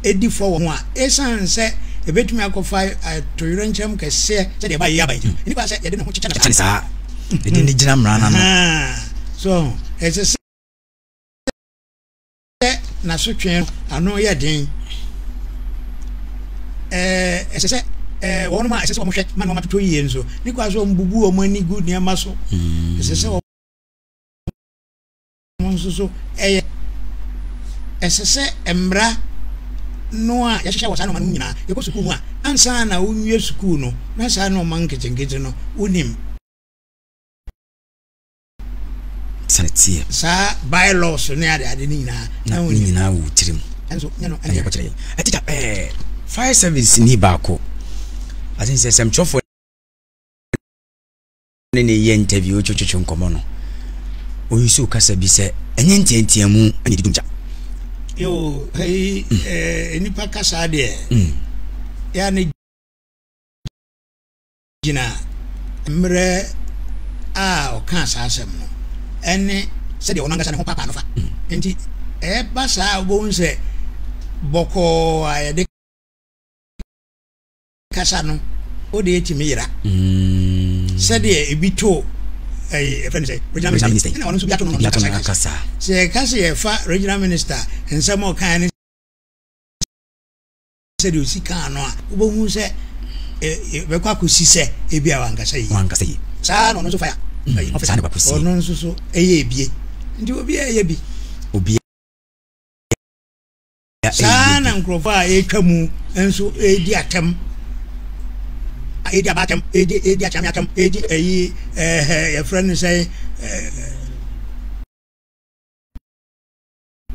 di fɔ wɔ ho a, ɛsiane sɛ ɛbɛtumi akɔfa atoyerɛnkyɛm kɛseɛ sɛdeɛ ɛba yɛ aba yi nti no, nnipa sɛ yɛde ne ho kyekyɛ no saa. Yɛde ne gyina mmara no ano. So ɛsɛ sɛ sɛ n'asotwe no ano yɛ den. Ɛsɛ sɛ wɔn a ɛsɛ sɛ wɔhwɛ ma nneɛma totɔ yie nso, ne kwan so wɔbubu wɔn ani gu nneɛma so. Mm. Ɛsɛ sɛ wɔn nso so ɛyɛ. Ɛsɛ sɛ mmara no a yɛhyehyɛ wɔ saa nneɛma no mu nyinaa, yɛkɔ sukuu mu a, ansa na wonwie sukuu no, na saa nneɛma nketenkete no wonim. Sane teɛ. Saa bylaws ne ade ade ne nyinaa. Na ne nyinaa wɔ tirim. Ɛnso nyɛ no ɛna yɛkɔkyerɛ yɛn. Ɛtikya ɛɛ fire service ni baako. Ase sɛ sɛmtwerɛfoɔ ne ne yɛ interview twetwetwe nkɔmmɔ no ɔyi kasa bi sɛ ɛnyɛ nteanteamu ɛna ɛdi dum gya. Yoo ɛyi ɛɛ nipa kasa deɛ. Yɛ ne gyina mmerɛ a ɔkaa saa asɛm no ɛne sɛdeɛ ɔno ankasa ne ho paapaa no fa. Nti ɛba saa a wobɛhu sɛ bɔkɔɔ a yɛde kasa no wode ɛtumi yera mm. sɛdeɛ ebi to ɛyɛ ɛfɛ no sɛ regional minister ɛna ɔno nso bi ato no no kasa sɛ yɛka sɛ yɛfa regional minister nsɛm a ɔkae ne sɛdeɛ ɔsi kaa no a, wobɛhu sɛ bɛkɔ akɔsi sɛ ebi a wankasa yie. Wankasa yie. Saa na ɔno nso fire. Mm, saa na wakɔsi. Ɔno nso so ɛyɛ ebie. Nti obi a ɛyɛ bi. Obi Saa na nkurɔfoɔ a ɛretwa mu nso ɛredi atɛm. Ɛredi aba atɛm, ɛredi ɛredi akyame atɛm, ɛredi ɛyi ɛɛ yɛfrɛ no sɛ ɛɛ.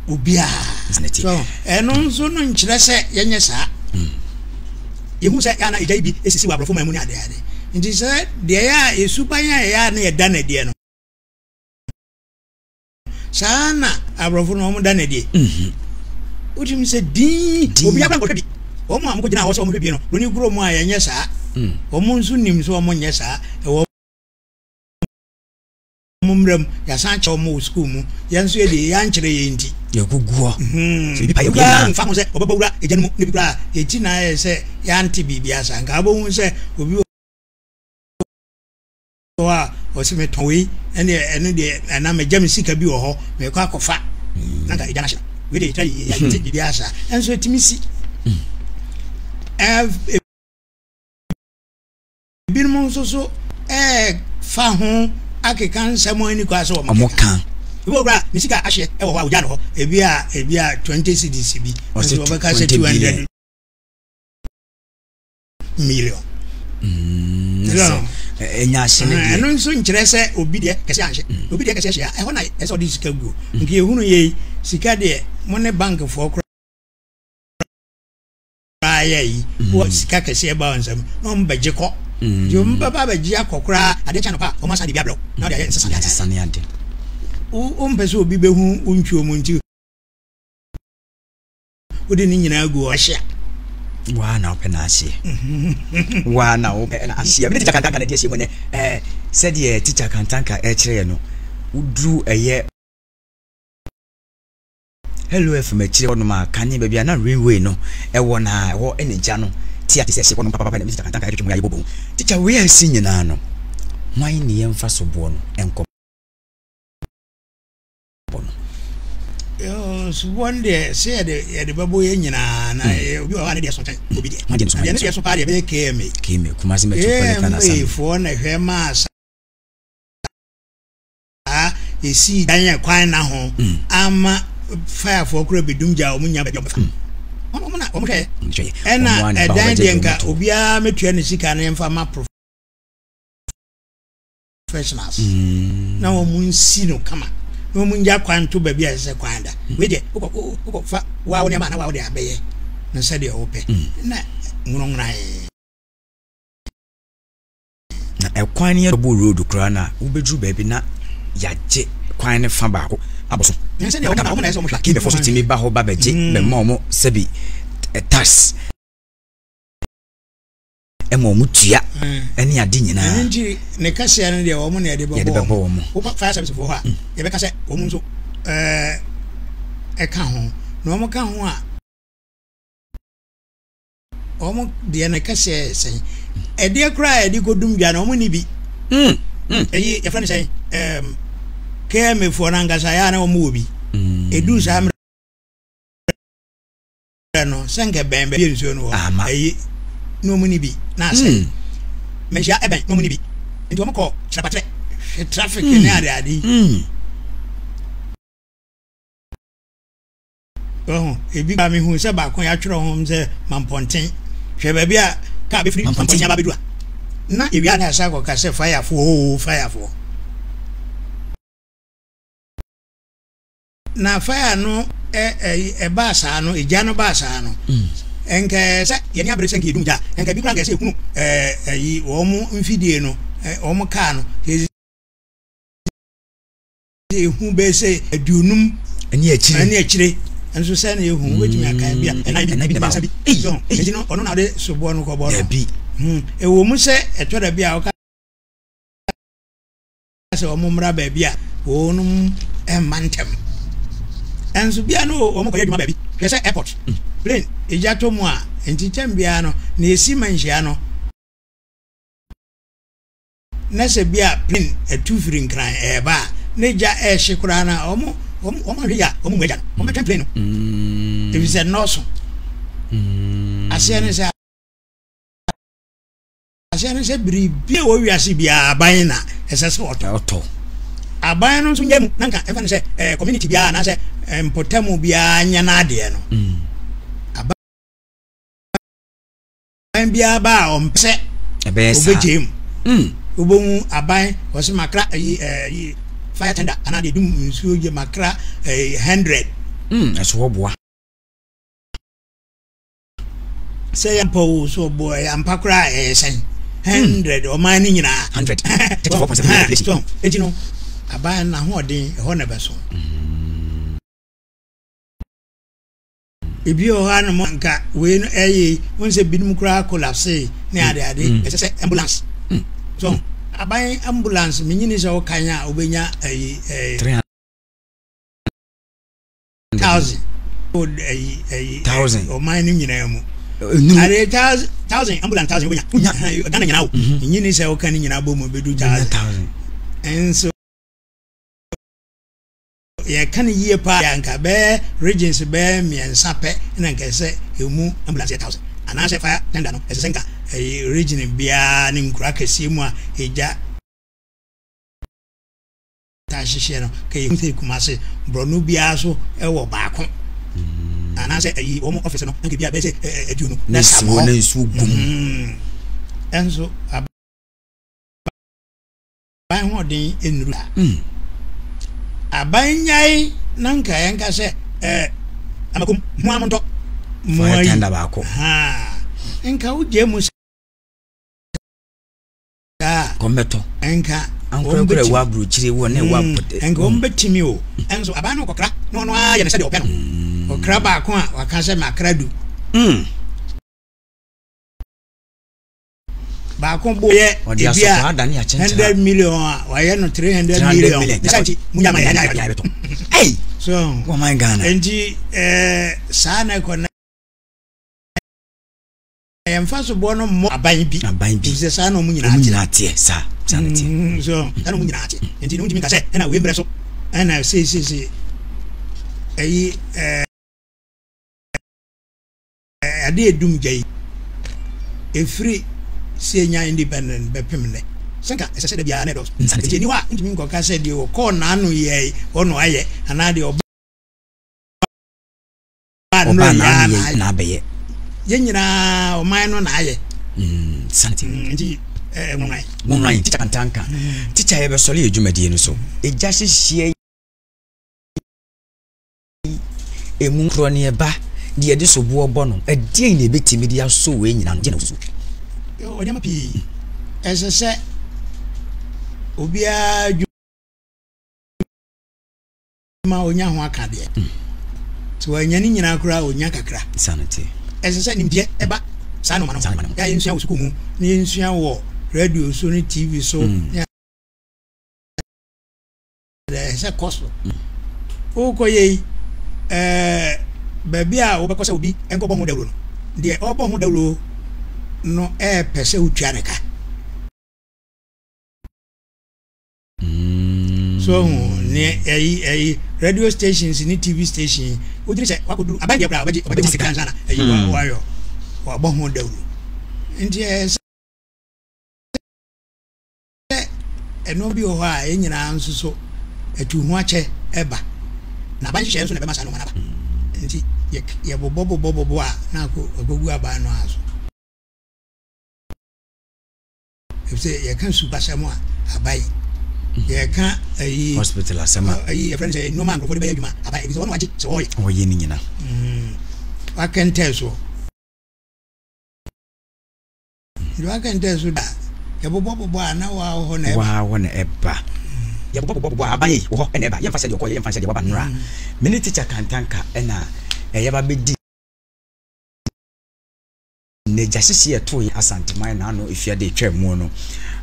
obiara so ɛno nso no nkyerɛ sɛ yɛnyɛ saa hmm. yɛhu sɛ yɛana ɛgya yi bi ɛsisi wɔ aborɔfo ma mu ne adeɛ ade nti sɛ deɛ yɛ a yɛsuban a yɛyɛ a na yɛda no adiɛ no saa na aborɔfo no wɔn da no adie mhm. wotumi sɛ din obiara nkɔhwɛ bi wɔn a wɔkɔgyina hɔ sɛ wɔhwɛ bi no wɔn kurom a yɛnyɛ saa hmm. wɔn nso nim sɛ wɔn nyɛ saa ɛwɔ wɔn mmara mu, yɛasan akyɛ wɔn wɔ sukuu mu, yɛn nso yɛ deɛ yɛankyerɛ yɛn nti. Yɛguguɔ. Hmm. Sɛ biribi pa yɛ obiara mfa ho sɛ ɔbɛbɔ wura egya no mu ne bi koraa yɛti na ayɛ sɛ yɛante biribi asa nka wobɛhu sɛ obi wɔ hɔ a ɔsɛ metɔn wei ɛne ɛno deɛ ɛna megya me sika bi wɔ hɔ mekɔ akɔfa na nka egya no ahye wei deɛ yɛtwa yɛante biribi asa ɛnso ɛtumi si. Hmm. Ebinom nso so ɛɛfa ho akeka nsɛm a ɛnni kwan sɛ wɔn ka. Ebi wɔ hɔ a ne sika ahyeɛ wɔ hɔ a ogya no hɔ. Ebi a ebi a 20 cedis bi nso wɔbɛka sɛ 200 million. Mm, ɛnya ahye ne deɛ. Ɛno nso nkyerɛ sɛ obi deɛ kɛse anhye. Mm. Obi deɛ kɛse ahye a ɛhɔ na ɛsɛ ɔde sika guo. Mm. Nka ehunu yei sika deɛ mo ne bankfoɔ koraa. koraa yɛ yi wɔ sika kɛseɛ ba wɔn nsam na wɔn bɛgye kɔ nti wɔn bɛba bɛgye akɔ koraa adeɛ kyɛ anɔpa a wɔn asan de bi abrɛ wo na wɔde ayɛ nsesa ne ade wo mpɛ sɛ obi bɛhu wo ntwuo mu nti wode ne nyinaa gu hɔ hyia waa na wopɛ na ahyeɛ waa na wopɛ na ahyeɛ mene tikya kantanka na ɛde ahyɛ mu nɛ ɛɛ sɛdeɛ tikya kantanka ɛkyerɛ yɛ no woduru ɛyɛ Hello FM akyire hɔnom a kane baabi a na railway no wɔ no a ɛhɔ na gya no te a te sɛ ɛhye hɔnom papapapa na me tikya kantanka ɛtwetwe mu a yɛbɔbɔ mu. Tikya wei a asi nyinaa no hwan ne yɛmfa soboɔ no nkɔ bɔ no? Yoo, soboɔ no deɛ sɛ yɛde yɛde bɛbɔ yɛn nyinaa na hmm. obi wɔ hɔ a ne deɛ so kyɛn obi deɛ. Hwan deɛ ne so deɛ so paa deɛ bɛyɛ KMA. KMA Kumasi Metropolitan Assembly. KMA foɔ na hwɛ maa saa yɛsii dan a kwan na ho mm. ama firefoɔ kora bɛdum gya wɔn nya baabi a wɔbɛfa mm. wɔn na wɔn hwɛ ɛna ɛdan deɛ nka obiara mɛtua ne sika no mfa ma professionals mm. na wɔn nsi no kama na wɔn ngya kwan to baabi a ɛsɛ sɛ kwan da wei deɛ wokɔ wokɔ fa waa wo nneɛma na waa wo deɛ abɛyɛ no sɛdeɛ wopɛ na nwononwona yɛ. Na ɛkwan no yɛ double road koraa na wobɛduru baabi na yɛagye kwan no fa baako abɔ so. Kemefo so tumi ba hɔ ba bɛgye mm. bɛma wɔn sɛbi eh, tax ɛma wɔn tua mm. ɛne ade nyinaa. Ɛno nti ne kɛseɛ no deɛ wɔn na yɛde bɛbɔ wɔn. Woba fire service foɔ hɔ a mm. yɛbɛka sɛ wɔn nso ɛɛ ɛka ho na wɔn ka ho a. Wɔn deɛ no kɛseɛ yɛ sɛn? Ɛdeɛ koraa a yɛde kɔdum dwa no wɔn ni bi. Mm, mm. Ɛyi yɛfrɛ no sɛn? Ɛɛm KMA foɔ no ankasa yɛ a na wɔn wɔ bi. Mm. Ɛduu saa mmerɛ no sɛ nka bɛn bɛbi nsuo no wɔ. Ɛyi na wɔn ni bi na asɛ. Mm. Mɛnhyia ɛbɛn na wɔn ni bi. Nti wɔn kɔ kyerɛpakyerɛ hwɛ traffic ne ade ade yi. Mm. Wahu? Ebi koraa mehuu sɛ baako yɛatwerɛ ho sɛ Mampɔnten. Hwɛ baabi a kaa bɛfiri Mampɔnten aba abɛduru a. Na ewia na yɛasan akɔka sɛ fayafoɔ oo fayafoɔ. Na fire no ɛbaa saa no, egya no baa saa no, nka ɛyɛ sɛ yɛn ani abere sɛ nka yɛdum gya, nka ebi koraa nka ɛsɛ yɛhunu ɛyi wɔn mfidie no, wɔn kaa no, ehu bɛyɛ sɛ aduonum ɛne akyire ɛne akyire nso sɛ na ehu wobɛtumi akan bi a ɛnan bi mmiɛnsa bi so nti no ɔno na ɔde soboɔ no kɔbɔ no dabi ɛwɔ mu sɛ ɛtɔ da bi a ɔka sɛ wɔn mmra baabi a wɔnom mma ntɛm nso bia no wɔn kɔyɛ adwuma baabi hwɛ sɛ airport plane egya tɔ mu a nti kyɛn biara no na esi ma nhyia no na sɛ bi a plane atu firi Nkran ɛreba a, na gya ɛrehye koraa no a, wɔn wɔn wɔn ahwɛ yie a, wɔn mmu agya no, wɔn bɛtwɛn plane no, mm. efi sɛ nnɔɔso. Mm. Aseɛ ne sɛ aseɛ ne sɛ biribi a wɔ wiase biara aban na ɛsɛ sɛ ɔtɔ. Ɔtɔ. Aban no nso nyɛ mu na nka ɛfa no sɛ ɛɛ community biara anaasɛ mpɔtamu biara nyɛ n'adeɛ no. Mm. Aban biara ba a ɔmpɛ sɛ ɔbɛgyae mu. Mm. Wobɛhu aban wɔsɛ makra ayi ɛyi fire tender anaa deɛ dum nsuo yɛ makra ɛyi hundred. Mm, ɛso wɔboa. Sɛ yɛ mpa o so ɔboa ɛyɛ ampa koraa ɛyɛ sɛn hundred mm. ɔman no nyinaa. Hundred. 34.7 million population. Eti no aban n'ahoɔden ɛhɔ na ɛbɛso. Mm. Ebi wɔ hɔ a nom nka wei no ɛyɛ yi wɔn sɛ binom koraa collapse ne ade ade mm. ɛsɛ sɛ ambulance mm. so aban ambulance menyini sɛ wokan a wobɛnya ɛyi ɛyi thousand ɛyi ɛyi thousand ɔman no nyinaa mu ade thousand thousand ambulance thousand wobɛnya Ghana nyinaa wo menyini sɛ woka no nyinaa bɔ mu bɛdu thousand nso Yɛka no yie paa a nka bɛyɛ regions bɛyɛ mmiɛnsa pɛ na nka ɛsɛ sɛ ɛmu ambulance yɛ thousand anaasɛ fire tender no ɛsɛ sɛ nka ɛyɛ region biara ne nkuro akɛseɛ mu a egya taa hyehyeɛ no ka yɛhu sɛ Kumase borɔno biara so ɛwɔ baako anaasɛ ɛyi wɔn office no nka bi a bɛyɛ sɛ aduonu na sam hɔ na nsuo gum ɛnso Aban hoɔden nnuru saa. Aban nyae na nka yɛnka sɛ ɛɛ amakom mo ara montɔ mo ayi. Tender baako. Haa nka wogye mu saa. Kɔmbɛtɔ. Nka ankorakora ɛwɔ aburokyire wɔ ne ɛwɔ apɔtɛ. Nka wɔn bɛtumi o. Nso aban no kɔkra na ɔno ara yɛ no sɛdeɛ ɔpɛ no. Ɔkra baako a waka sɛ makra du. Baako bo yɛ ebi a hundred million a wayɛ no three hundred million ne sa nti mu nyama yɛ ayɛ bɛtɔ ɛyi so wɔn Ghana nti ɛɛ saa na ɛkɔ na yɛn fa so boɔ no mmɔ aban bi aban bi sɛ saa na wɔn nyinaa wɔn nyinaa teɛ saa saa na teɛ mm, so saa na wɔn nyinaa teɛ nti na wɔn ntumi nka sɛ ɛna wei mbrɛ so ɛna seesiesie ɛyi ɛɛ. Ade a ɛdum gya yi, ɛfiri sɛ yɛnya independent bɛpem nnɛ, sɛ nka ɛsɛ sɛ da biara na ɛdɔɔso. Nti ɛni hɔ a wontumi nkɔka sɛ deɛ ɔkɔɔ n'ano yɛe hɔ na ɔayɛ anaa deɛ ɔbaa nnora yi ara na ayɛ. Yɛn nyinaa ɔman no na ayɛ. Mm, nti nwanwan. Nwanwan, tikya kantanka. Tikya yɛbɛsɔre yɛ dwumadie no so. Egya hyehyeɛ Emu korɔ ne ɛba, deɛ yɛde soboɔ bɔ no, ɛdeɛn na ɛbɛtumi de asɔ wei nyina ano? Deɛn na wosusu? Yɛwɔ nneɛma pii. Ɛsɛ sɛ obiara adwuma onya ho aka deɛ. Mm. Sɛ wanya ne nyinaa koraa onya kakra. Saa no te. Ɛsɛ sɛ nimdeɛ ɛba saa nnoɔma no ho. Yɛ a yɛnsua wɔ sukuu mu na yɛnsua wɔ radio so ne TV so. Mm. Ɛsɛ sɛ kɔ so. Wokɔ yɛ yi, ɛɛ baabi a wobɛkɔ sɛ obi nkɔbɔ ho dawuro no, deɛ ɔrebɔ ho dawuro no ɛɛpɛ sɛ wotua ne ka. Mm. So ho ne ɛyi ɛyi radio stations ne TV station wodiri sɛ wakɔduru aban deɛ koraa ɔbɛgye ɔbɛgye sika ansa na ɛyi mm. wayɔ wabɔ ho dawuro nti ɛyɛ sɛ Sɛ nnoɔma bi wɔ hɔ a yɛn nyinaa nso so atu ho akyɛ ba, na aban nhyehyɛeɛ nso na ɛbɛma saa nnoɔma no aba. Nti yɛbobɔ bobɔ bobɔ a na akɔ akɔgu aban no ara so. Efisɛ yɛka subasɛm a aban. Yɛka ayi. Hospital asɛm a. Ayi yɛfrɛ no sɛ nneɛma a nkurɔfoɔ de bɛyɛ adwuma aban ebi sɛ wɔn agye sɛ wɔyɛ. Wɔyɛ ne nyina. Wakɛntɛn soɔ. Nti wakɛntɛn so da yɛbobɔ bobɔ a na waa hɔ na ɛba. Waa hɔ na ɛba. Yɛbobɔ bobɔ bobɔ a aban yi wɔ hɔ na ɛba. Yɛmfa sɛ deɛ ɔkɔɔyɛ yɛmfa sɛ deɛ waba nnora. Me ne teacher Kantanka ɛna yɛba bɛdi. N'agya hyehye yɛ too yɛn Asanteman n'ano efiada etwaa muo no.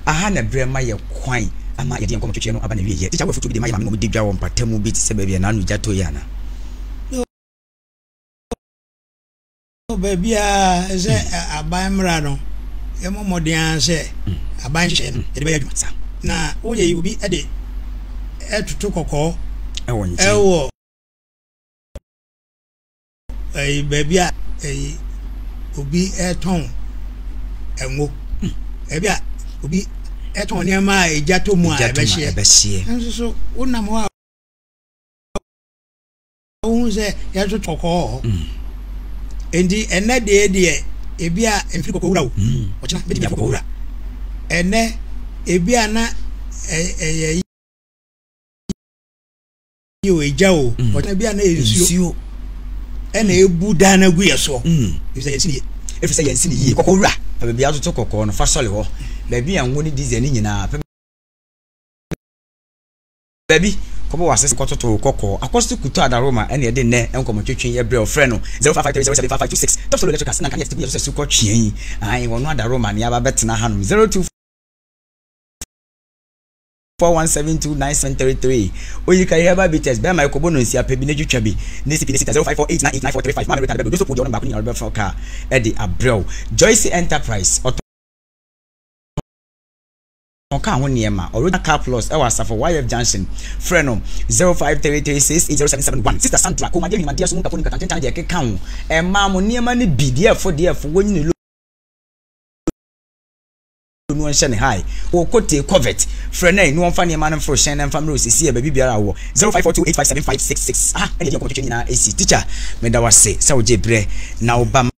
Aha na berɛ ma yɛ kwan ama yɛde yɛn nkɔmmɔ twetweɛ no aba n'awieɛ. Tikya wɔ afotuo bi de ma yɛ maame na wɔdi dwa wɔ mpatamu bi te sɛ baabi a n'ano gya tooeɛ anaa? No, baabiara sɛ aban mmara no yɛmmɔ mmɔden ara sɛ aban nhyehyɛeɛ no yɛde bɛyɛ adwuma. Saa. Na woyɛ yi obi de ɛtoto kɔkɔɔ Ɛwɔ nkyɛn. ɛwɔ ɛyi baabi a ɛyi obi ɛtɔn ɛngo baabi a obi ɛtɔn nneɛma a egya tɔ mu a Egya tɔ mu a ɛbɛhyeɛ ɛbɛhyeɛ. nso so wonam hɔ a wohu sɛ yɛto kɔkɔɔ wɔ hɔ nti ɛnɛ deɛ deɛ ebi a mfiri kɔkɔɔ wura o ɔkyena bɛtumi akɔkɔɔ wura ɛnɛ ebi a na ɛyɛ yi o egya o mm. ɔkyena bi a na yɛ nsuo ɛna ebu dan no agu yɛ soɔ mm. efisɛ yɛn si ne yie efisɛ yɛn si ne yie kɔkɔɔ wura fa baabi atoto kɔkɔɔ no fa sɔle hɔ baabi a ngo ne diesel ne nyinaa pɛ baabi kɔbɔ wɔ asese kɔtoto kɔkɔɔ akɔso kutu adaroma ɛna ɛde nnɛ nkɔmɔtwetwe yɛ brɛ ɔfrɛ no 0553075526 top solo electricals na nkanea tete gu yɛ so sɛ sukɔ twea yi ae wɔn adaroma ne aba bɛtena hanom 02 41729733 Oyika Herbal Bitters bɛrima ɛkɔbɔ no nsia pɛ bi na twitwa bi ne sipi ne sita 0548989435 maame Rita de bɛbrɛ Joseph deɛ ɔno baako ne nyinaa ɔde kaa ɛde abrɛw Joyce Enterprise ɔtɔn kaa ho nneɛma Original Car Plus ɛwɔ Asafo YF Junction frɛ no 0533680771 Sister Sandra kɔnmuadeɛ hwenimadeɛ so mu nkafo ne nkatantentan deɛ ɛkeka ho ɛmaa mo nneɛma no bi deɛ ɛfo deɛ ɛfo wɔnyini no nhyɛ ne hae. Wɔ Kote, Covet. Frɛ no ɛ na wɔmfa nneɛma no mforo hyɛn na mfa mmerɛ wo seesei ɛ baabi biara a wowɔ. 0542857566 Aha ɛna yɛde nkɔmmɔ twetwe no nyinaa ɛsi. Teacher, meda wo ase sɛ wogyee berɛ na woba ma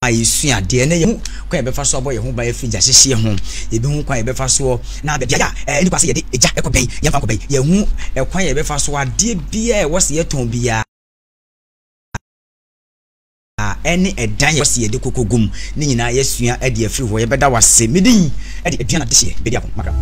yɛsua adeɛ. Ɛnnɛ yɛhu kwan a yɛbɛfa so abɔ yɛn ho ban afiri gyahyehyeɛ ho. Yɛbɛhu kwan a yɛbɛfa soɔ na baabi a ɛnni kwan sɛ yɛde egya kɔ bɛn, yɛmfa nkɔ bɛn. Yɛahu kwan a yɛbɛfa so adeɛ biara a ɛwɔ sɛ yɛtɔn biara. ɛne ɛdan a ɛwɔ sɛ yɛde koko gu mu ne nyinaa yɛasua de afiri hɔ. Yɛbɛda wo ase. Me din de Aduana Dehyeɛ Bediako Makram.